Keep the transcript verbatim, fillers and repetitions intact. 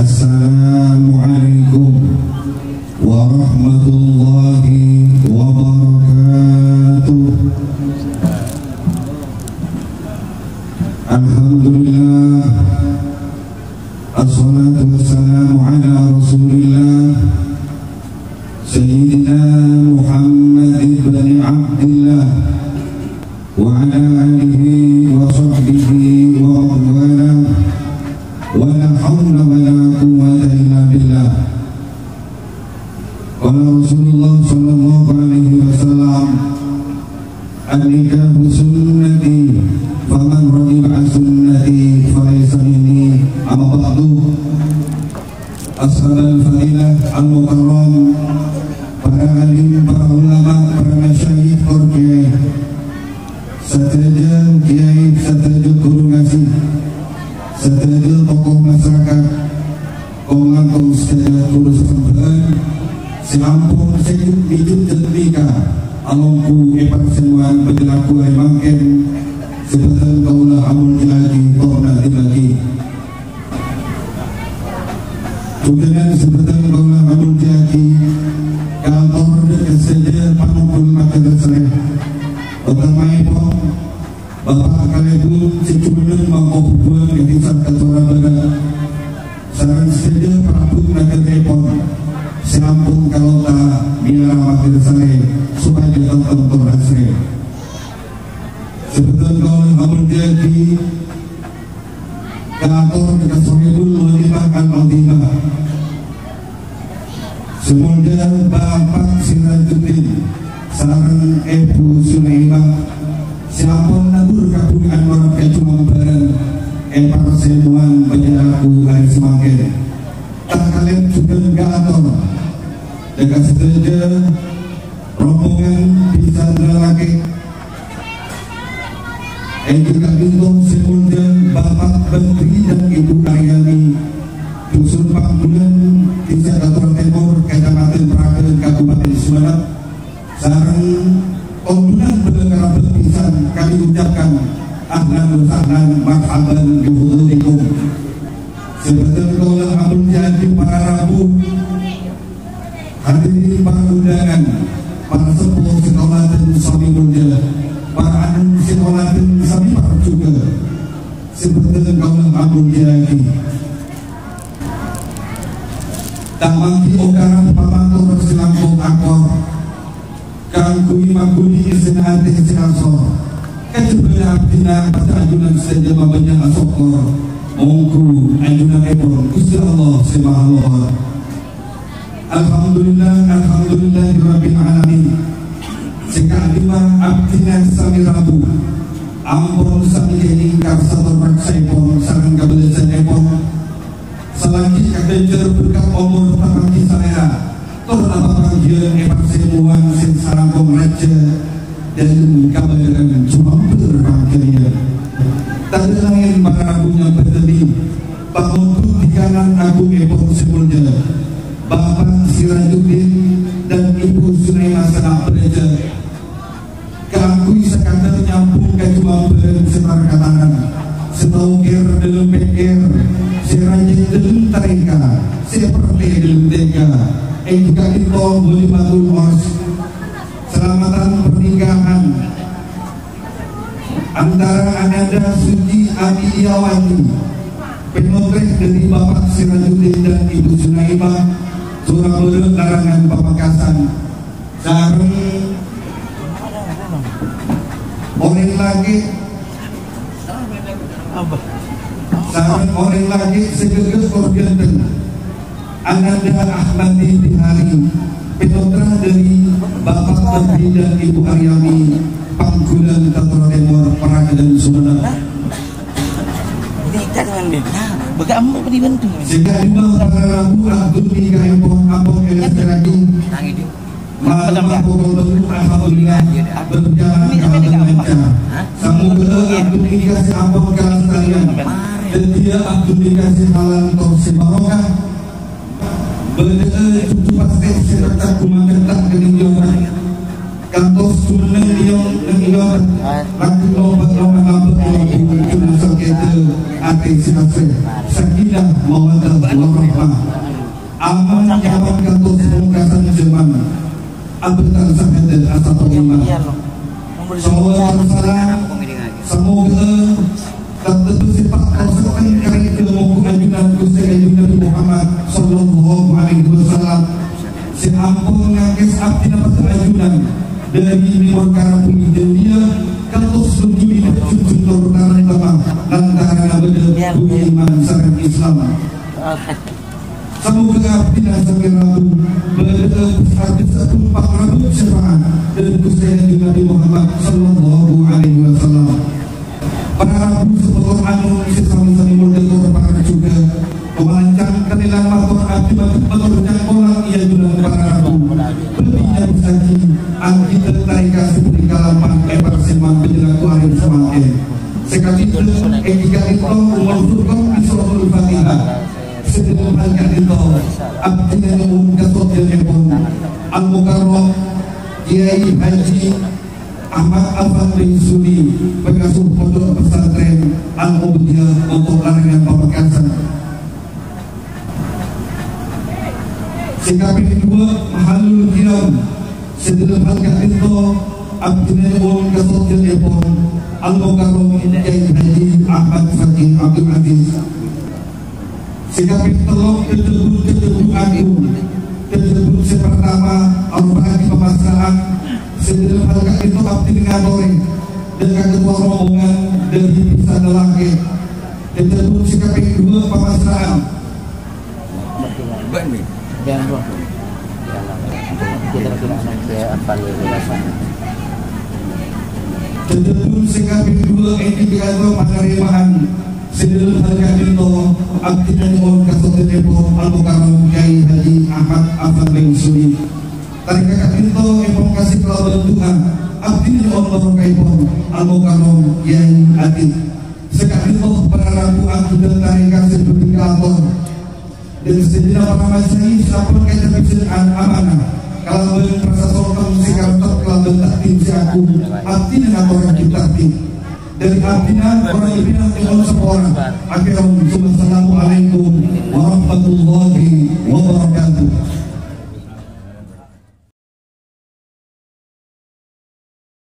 Assalamualaikum warahmatullahi wabarakatuh. Alhamdulillah. Assalatu wassalamu ala Rasulillah, Sayyidina Muhammad ibn Abdillah, wa ala alihi wa sahbihi wa man walah. Wa la haula wa la quwwata illa billah. Qala Rasulullah sallallahu alaihi wasallam, "An-nikahu sunnati, faman raghiba an sunnati falaysa minni." Amma ba'du. Ashabal fadilah al-mukarram, para alim, para ulama, para masyayikh, para kiai, sadhâjâ kiai, sadhâjâ ghuru ngajhi, sadhâjâ tokoh masyarakat, kong-langkong sadhâjâ ghuru sasembhâ'ân, sè ampon sè mijut jhât nika alongghu è parsemmowan bâjâ lagghu arè mangkèn, sè bhâdhân kaulâ amoljâ'aghi tor na'dhimmaghi. Jhughân sè bhâdhân kaulâ amoljâ'aghi, kator dâ' ka sadhâjâ panonggul majelis rè, otamaèpon Bapa' Kalèbun sè jumenneng mangkobhubhân è Dhisa Katora Bârât, sareng sadhâjâ parabhut naghârèpon sè ampon kalonta mèyara majelis rè sopajâ tantèmma tor asrè. Sè bhâdhân kaulâ amoljâ'aghi, kator dâ' ka Sohibul Walimah Al-Azimah. Sè moljâ Bapa' Sirajuddin sareng Èbhu Sunaimah, sè ampon nabur kabhungaan mara kajumambaran è parsemmowan bâjâ lagghu arè samangkèn. Takalèt jhughân kator dâ' ka sadhâjâ rombongan bhisan lalakè, èngghi ka'dinto sè moljâ Bapa' Badri dan Ibu Aryani, Dusun Pangghulân, Dhisa Katora Tèmor, Kacamatan Pragan, Kabupaten Sumenep, sareng ongghulan bâlâ karabhât bhisan kami ucapkan ahlan wa sahlan marhaban bihudurikum. Sè bhâdhân kaulâ amoljâ'aghi para rabu, hadirin para undangan, para seppo sè kaulâ dhân samè moljâ, para anom sè kaulâ dhân samè parjhughâ, sè bhâdhân kaulâ amoljâ'aghi. Ta' mangghi okarana pamator sè langkong akor, kaangghuy magghuli èssèna atè sè asor. Kajhâbhâna abdhina padâ ajunan sadhâjâ mabânnya' asokkor, mongghu ajunanèpon Ghustè Allah sè Maha Lohor. Alhamdulillah, alhamdulillahirabbil alamin. Sè ka'dimma abdhina samè rabu, ampon samè kèngèng karsa tor raksaèpon sareng kabâlâsannèpon. Salaghi kadhâjâr berkat omor ta' mangghi salèra, tor apapangghiyân è parsemmowan sè salangkong rajâ, dâlem kabâdâ'ân jumambâr pangghâliyân. Tadâ' laèn para rabu nyambhâdhâni pangondhu dhikanan agungèpon sè moljâ, Bapa' Sirajuddin dan Ibu Sunaimah sè ta' bârâjâ, kaangghuy sakadâr nyambhung kajumambârân sè tar-kataran, sè tokèr dâlem pèkkèr, sè rajâ dâlem tarèka, sè pèrtè dâlem tèka, èngghi ka'dinto walimatul urs, salameddhân pernikahan antara Ananda Suci Adiyawati, pènotrè dâri Bapa' Sirajuddin dan Ibu Sunaimah, Surabaya, Larangan, Pamekasan. Sareng orèng lakè', sareng orèng lakè' sè ghâgghâs tor ghânteng, Ananda Ahmadi Bihari, pènotra dâri Bapa' Abdi dan Ibu Aryani, Pangghulân Katora Tèmor, Paragâlân Sumenep. Sè ka'dimma para rabu, akad nikahèpon ampon èlestèrraghi. Malem pokol telu, alhamdulillah, berjalan dengan lancar. Samoga akad nikah sè ampon kalestarian dhâddhiyâ akad nikah sè halal tor sè barokah. Bâdâ'â cucu pastè sè tèttep ghumanten ta' kennèng èyotèt. Kantos jumenneng èyong neng èyotèt. Laghi lomba-lomba ngambek lombu cuna sengketa atè sè asrè. Sakinah mawaddah warahmah. Bhâdhân sabhâdhân asatong lima. Salawat salam, samoghâ tattep sè pator sareng karèna moghâ ajunan Ghustè Kanjeng Nabi Muhammad sallallahu alaihi wasallam sè ampon ngangkès abdhina padâ ajunan dhâri nèmor ka rabu jârèya kantos nunjukè jhunjhung tor tarètama lantaran abâdhâ budhi iman sareng Islam. Samoghâ abdhina sampè' rabu bâdâ artè sè pangarabbhut syafaat dhâri Ghustè Kanjeng Nabi Muhammad sallallahu alaihi wasallam. Para rabu sè pokol anu sè sami-sami moldhâ tor para jhughâ, pamalancang kanèlan mator abdhi matur cangkolang è ajunan para rabu. Bâbi nyabut aji, angghita tarèka sè budi kalampan è parsemman panjhâlâ arèp samangkèn. Sè kapèdhâ, èngghi ka'dinto omor surkon bi Suratul Fatihah. Sadhâjâ panjhâ ka'dinto, abdhina nyo'on ka sodhâèpon Al-Mukarram Kyai Haji Ahmad Afan bin Suli, pangasuh Pondok Pesantren Al-Ubudiyah untuk larangan pamekasan. Sè kapèng duwâ', mahallul kiram, sadhâjâ panjhâ ka'dinto, abdhina nyo'on ka sodhâèpon Al-Mukarram Kyai Haji Ahmad Fakih Abdul Aziz. Sè kapèng tello', dhâdhâbun, dhâdhâbun agung. Dhâdhâbun sè partama, aropa'aghi pamasra'an. Sadhâjâ panjhâ ka'dinto abdhina ngatorè dhâ' ka ketua rombongan dhâri bhisan lalakè. Dhâdhâbun sè kapèng duwâ', pamasra'an. Dhâdhâbun sè kapèng duwâ', èngghi ka'dinto panarèma'an. Sadhâjâ panjhâ ka'dinto, abdhina nyo'on ka sodhâèpon Al-Mukarram Kyai Haji Ahmad Afan bin Suli. Tarèka ka'dinto èpongkasè kalabân du'a, abdhina nyo'on barokahèpon Al-Mukarram Kyai Atik. Sè ka'dinto para rabu abdhina tarèka sè budi kaator. Dhâri sadhâjâna para masyayikh sampun kacabisân amanah kalabân rasa songkem sè kartep kalabân takdim sè agung, abdhina ngatoraghi takdim. Dhâri abdhina korang lebbi nyo'on sapora. Akhèran, assalamualaikum warahmatullahi wabarakatuh.